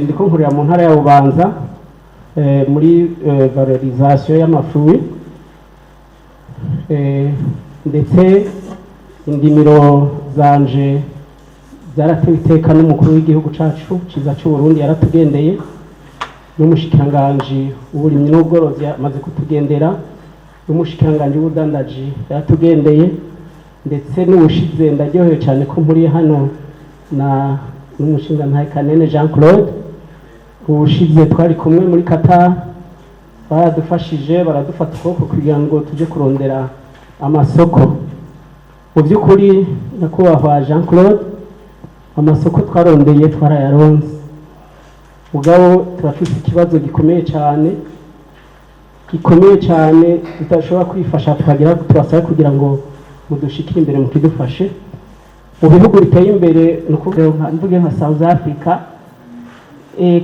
Ndiko nkorera mu ntara ya Bubanza muri valorisation y'ama fruits, ndetse indimiro zanje zaratewe iteka n'umukuru w'igihugu cacu ciza c'u Burundi, yaratugendeye, n'umushikiranganji w'uburimyi n'ubworozi yamaze kutugendera, n'umushikiranganji w'ubudandaji yaratugendeye. Ndetse n'ubushize ndaryohewe cyane ko mpuriye hano na n'umushingantahe Kanene Jean Claude. Ubushize twari kumwe muri Qatar, baradufashije, baradufata ukuboko kugira ngo tuje kurondera amasoko. Mu by'ukuri, nyakubahwa Jean Claude, amasoko twarondeye twarayaronse, mugabo turafise ikibazo gikomeye cyane, gikomeye cyane, tudashobora kwifasha. Tukagira tubasaba kugira ngo mudushikire imbere, mukidufashe. Mu bihugu biteye imbere ni ukuvuga mvuge nka South Africa,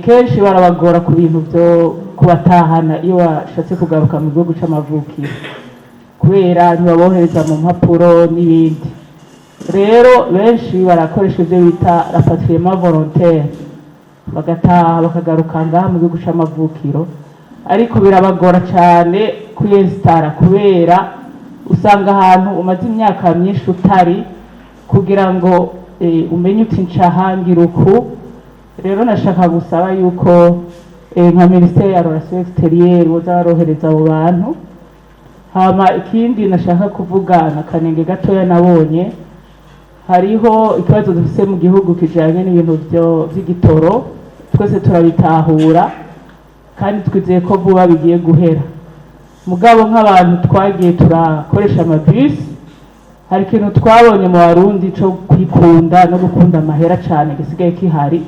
kenshi barabagora ku bintu byo kubatahana iyo bashatse kugaruka mu gihugu c'amavukiro, kubera ntibabohereza mu mpapuro n'ibindi. Rero benshi barakoresha ibyo bita rapatriement volontaire, bagataha bakagaruka ngaha mu gihugu c'amavukiro, ariko birabagora cyane kwiyesitara, kubera usanga ahantu umaze imyaka myinshi utari, kugira ngo umenye uti ncahangira uku. Rero nashaka gusaba yuko nka ministère ya relations extérieures boza barohereza abo bantu. Hama ikindi nashaka kuvuga na kanenge gatoya, nabonye hariho ikibazo dufise mu gihugu kijanye n'ibintu vy'igitoro. Twese turabitahura kandi twizeye ko vuba bigiye guhera. Mugabo nk'abantu twagiye turakoresha amabisi, hari ikintu twabonye mu Barundi co kwikunda no gukunda amahera cane gisigaye kihari.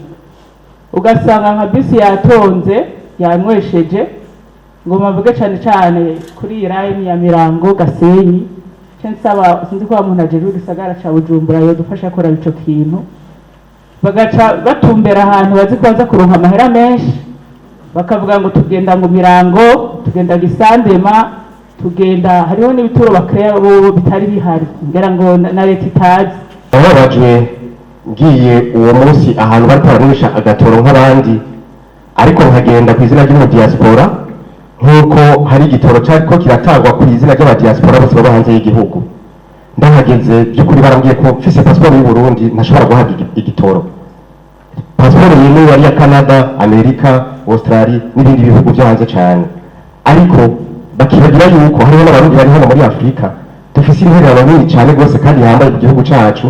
Ugasanga nka bisi yatonze, yanywesheje, ngo mavuge cane cane kuri iyi line ya Mirango Gasenyi. Ce nsaba, sinzi ko wa muntu ajejwe igisagara ca Bujumbura yodufasha kuraba ico kintu, bagaca batumbera ahantu bazi ko baza kuronka amahera menshi, bakavuga ngo tugenda ngo Mirango, tugenda Gisandema, tugenda hariho n'ibituro bakeya bo bitari bihari, ngira ngo na leta itazi. Nababajwe ngiye uwo munsi ahantu bariko baragurisha agatoro nk'abandi, ariko nkagenda ku izina ry'umudiaspora, nk'uko hari igitoro cariko kiratangwa ku izina ry'abadiaspora bose baba hanze y'igihugu. Ndahageze, by'ukuri barambwiye ko mfise pasiporo y'u Burundi ntashobora guhabwa igitoro. Pasiporo yemewe ari iya Canada, Amerika, Australia n'ibindi bihugu byo hanze cyane, ariko bakibagira yuko hariho n'Abarundi bari hano muri Afurika dufise intererano nini cyane rwose kandi yambaye ku gihugu cacu,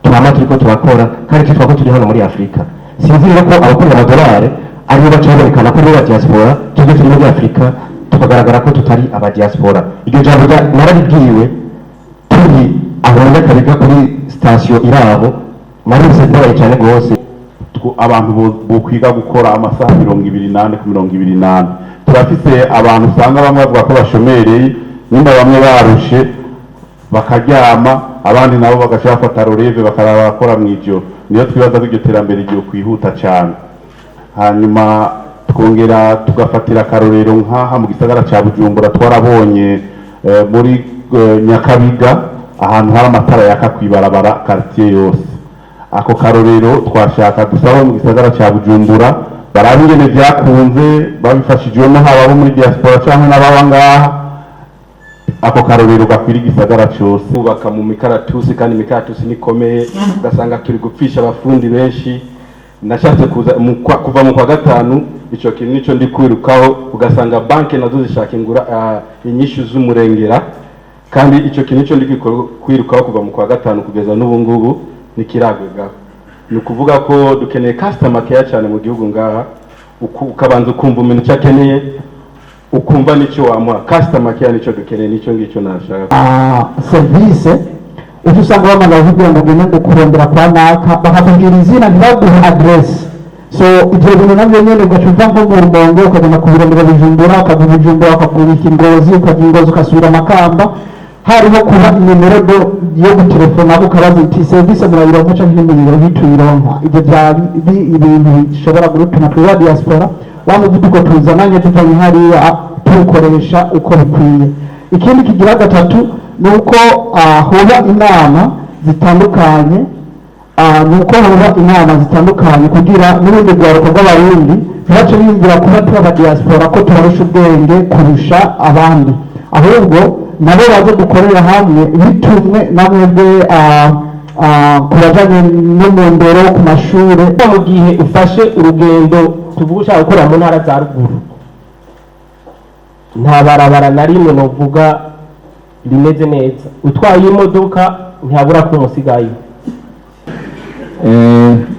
twama turiko turakora kandi twitwa ko turi hano muri Afurika. Sinzi rero ko abakorera amadolari aribo baca babonekana ko aribo ba diaspora, twebwe turi muri Afurika tukagaragara ko tutari aba diaspora. Iryo jambo nararibwiwe turi aho mu Nyakabiga kuri sitasiyo irabo, narumvise mbabaye cyane rwose. Abantu bokwiga gukora amasaha 24 ku 24. Turafise abantu usanga bamwe bavuga ko bashomereye, nyuma bamwe barushe bakaryama, abandi nabo bagaca bafata relève bakaraba bakora mw'ijoro. Niyo twibaza ko iryo terambere ryo kwihuta cyane. Hanyuma twongera tugafatira akarorero nk'aha mu gisagara ca Bujumbura, twarabonye muri Nyakabiga ahantu hari amatara yaka kw'ibarabara quartier yose. Ako karorero twashaka dusaba mu gisagara ca Bujumbura barabe ingene vyakunze, babifashijwemo haba abo muri diaspora canke n'ababa ngaha, ako karorero gakwira igisagara cose. Kubaka mu mikaratusi, kandi imikaratusi nikomeye, ugasanga turi gupfisha abafundi benshi. Nashatse kuza kuva mu kwa gatanu, ico kintu nico ndi kwirukaho. Ugasanga banke nazo zishaka ingura inyishu z'umurengera, kandi ico kintu nico ndi kwirukaho kuva mu kwa gatanu kugeza n'ubu ngubu ntikiragwegwaho. Ni ukuvuga ko dukeneye customer care cyane mu gihugu ngaha. Ukabanza ukumva umuntu icyo akeneye, ukumva n'icyo wamuha. Customer care nicyo dukeneye, nicyo ngicyo nashaka. Serivisi uca usanga bamaze kuvuga ngo ugende ngo kurondera kwa naka, bakakubwira izina ntibaguhe aderesi. So ibyo bintu nabyo nyine ugaca uva nko mu Rumonge ukagenda kubirondera Bujumbura, ukava i Bujumbura bakakubika Ingozi, ukava Ingozi ugasubira Makamba. Hariho kuba inimero yo gutelefona, ukabaza uti serivisi murayironka canke ntimuyironka, ntituyironka. Ibyo byari ibintu bishobora gutuma twebwe diaspora wa muvuduko tuzananye tuvanye hariya tuwukoresha uko bikwiye. Ikindi kigira gatatu ni uko hoba inama zitandukanye. Ni uko haba inama zitandukanye kugira n'urundi rwaruka rw'Abarundi ntibace biyumvira kuba turi abadiaspora ko tubarusha ubwenge kurusha abandi, ahubwo nabo baze dukorera hamwe bitumwe na mwebwe ku bajanye no mu ndero, ku mashure. Mu gihe ufashe urugendo, tuvuga ushaka gukorera mu ntara za ruguru, nta barabara na rimwe novuga rimeze neza. Utwaye imodoka ntihabura ko umusigayo.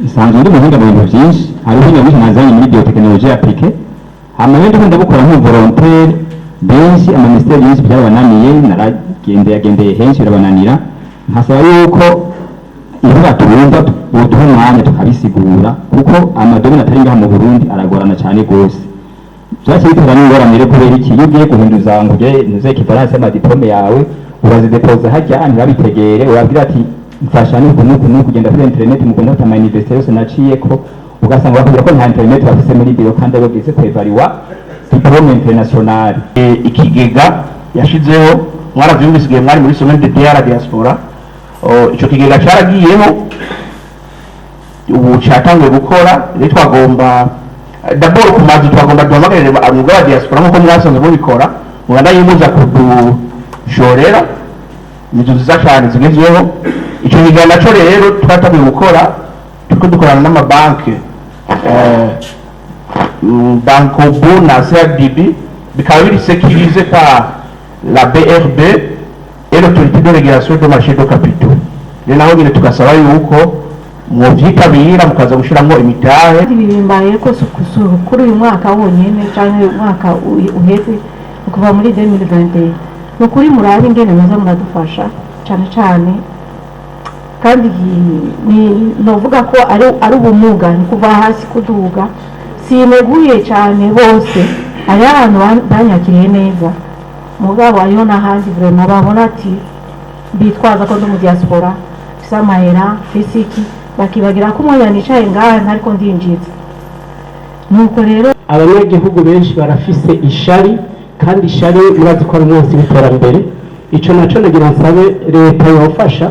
Nsanzwe ndi umuhinga mu bintu byinshi. Hari ubuhinga bwinshi nazanye muri biotechnologie appliquée. Hama rero ndiko ndabukora nk'umuvolontaire. Benshi, amaministeri menshi byarabananiye, naragendeye agendeye henshi birabananira. Nkasaba yuko iyo batumva boduha umwanya tukabisigura, kuko amadomaines atari ngaha mu Burundi aragorana cyane rwose. Vyaciye bitera n'ingorane rero. Kubera iki? Iyo ugiye guhinduza ngo ugere ntuze équivalence y'amadiplômes yawe, urazidepoza harya ntibabitegere. Urabwira ati: "Mfasha nuku nuku nuku, genda kuri internet mukontakta ama université yose naciyeko." Ugasanga bakubwira ko nta internet bafise muri biro, kandi abo bwize kwevaluwa diplôme internationale. Ikigega yashizeho mwaravyumvise igihe mwari muri semaine de la diaspora. Ico kigega caragiyeho, ubu cyatanguye gukora. Rero twagomba d'abord ku mazu, twagomba duhamagarire umwuga wa diaspora nk'uko mwasanzwe mubikora, mubandanye muza kudushorera inzu nziza cyane zigezweho. Ico kigega naco rero twatanguye gukora, turiko dukorana n'amabanki, Bancobu na CRDB, bikaba biri sécurisé par la BRB et l'autorité de régulation du marché de capitaux. Rero naho nyine tugasaba yuko mwovyitabira mukaza gushiramwo imitahe. Ibi bimbaye ko si kuri uyu mwaka wonyene canke umwaka uheze, ni kuva muri 2021. Ni ukuri murabe ingene muza muradufasha cane cane. Kandi ni novuga ko ari ubumuga, ni kuva hasi kuduga. Sineguye cyane bose, hariho abantu banyakiriye neza, mugabo hariho n'ahandi vraiment babona ati bitwaza ko ndi mu diaspora, mfise amahera, mfise iki, bakibagira ko umwanya nicaye ngaha ntariko ndinjiza. Nuko rero Abanyagihugu benshi barafise ishari, kandi ishari murazi ko ari umunsi w'iterambere. Ico naco nagira nsabe leta yofasha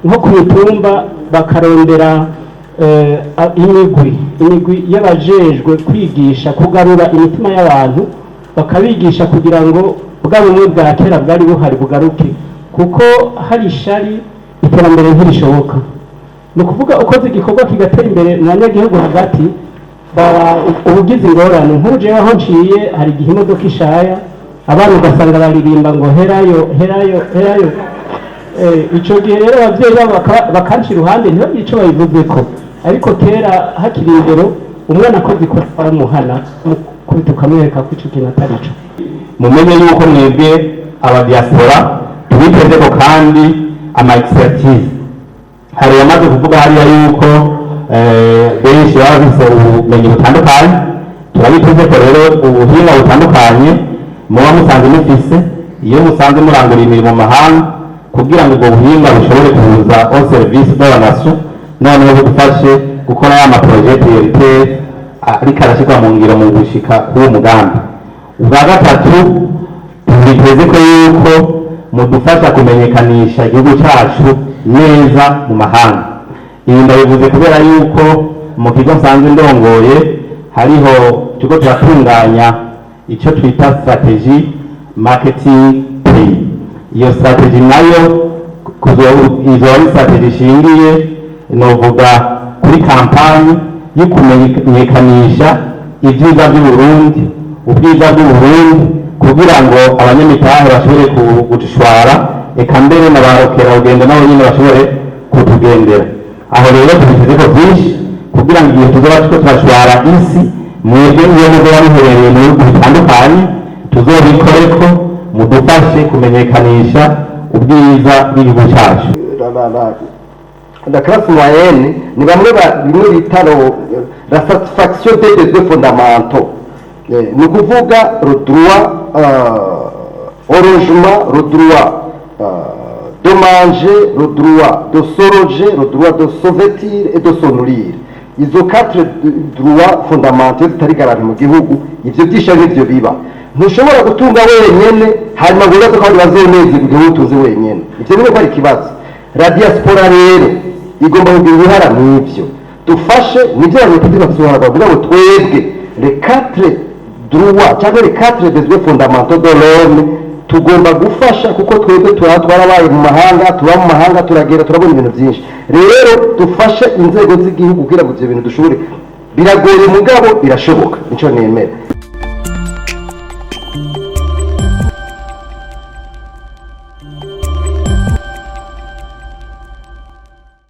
nko ku mitumba bakarondera imigwi y'abajejwe kwigisha, kugarura imitima y'abantu, bakabigisha kugira ngo bwa bumwe bwa kera bwari buhari bugaruke, kuko hari ishari iterambere ntirishoboka. Ni ukuvuga ukoze igikorwa kigatera imbere mu banyagihugu hagati, baba ubugize ingorane. Nk'ubu jewe aho nciye hari igihe imodoka ishaya, abana ugasanga baririmba ngo: "Herayo, herayo, herayo." Ico gihe rero abavyeyi babo bakanca iruhande, ntibagire ico babivuzeko. Ariko kera hakiri indero, umwana akoze ikosa baramuhana, mukubita, ukamwereka ko ico kintu atari co. Mumenye yuko mwebwe abadiaspora tubitezeko kandi ama expertise. Hari yamaze kuvuga hariya yuko benshi baba bafise ubumenyi butandukanye. Turabiteze ko rero ubuhinga butandukanye muba musanze mufise iyo musanze murangura imirimo mu mahanga, kugira ngo ubwo buhinga bushobore kuza au service de la nation, noneho budufashe gukora ya maprojets prioritaires ariko arashyirwa mu ngiro mu gushika k'uwo mugambi. Ubwa gatatu, tubiteze ko yuko mudufasha kumenyekanisha igihugu cyacu neza mu mahanga. Ibi ndabivuze kubera yuko mu kigo nsanzwe ndongoye hariho turiko turatunganya icyo twita stratégie marketing pays. Iyo stratégie nayo izoba ari stratégie ishingiye, novuga, kuri campagne yo kumenyekanisha ibyiza by'Uburundi, ubwiza bw'Uburundi, kugira ngo abanyamitahe bashobore gushwara, eka mbere na ba mukerarugendo nabo nyine bashobore kutugendera. Aho rero tubishyize ko byinshi kugira ngo igihe tuzoba turiko turashwara isi, mwebwe iyo muzoba muherereye mu bihugu bitandukanye tuzobikoreko, mudufashe kumenyekanisha ubwiza bw'igihugu cyacu. La classe moyenne ni bamwe bimwe bita la satisfaction des besoins fondamentaux. Ni ukuvuga le droit au logement, le droit de manger, le droit de se loger, le droit de se vêtir et de se nourrir. Izo quatre droits fondamentaux zitari garanti mu gihugu, ivyo vyisha nivyo biba. Ntushobora gutunga wenyene hanyuma ngo wibaze ko abandi bazonezerwa igihe utunze wenyene. Ivyo niwe ko ari ikibazo. La diaspora rero Igomba kugira uruhara mw'ivyo. Dufashe nivyo, abanyepolitiki bafite uruhara, bavuga ngo twebwe les quatre droits cyangwa les quatre besoins fondamentaux de l'homme tugomba gufasha, kuko twebwe twarabaye mu mahanga, tuba mu mahanga, turagera, turabona ibintu byinshi. Rero dufashe inzego z'igihugu kugira ngo ibyo bintu dushobore. Biragoye, mugabo birashoboka, nico nemera.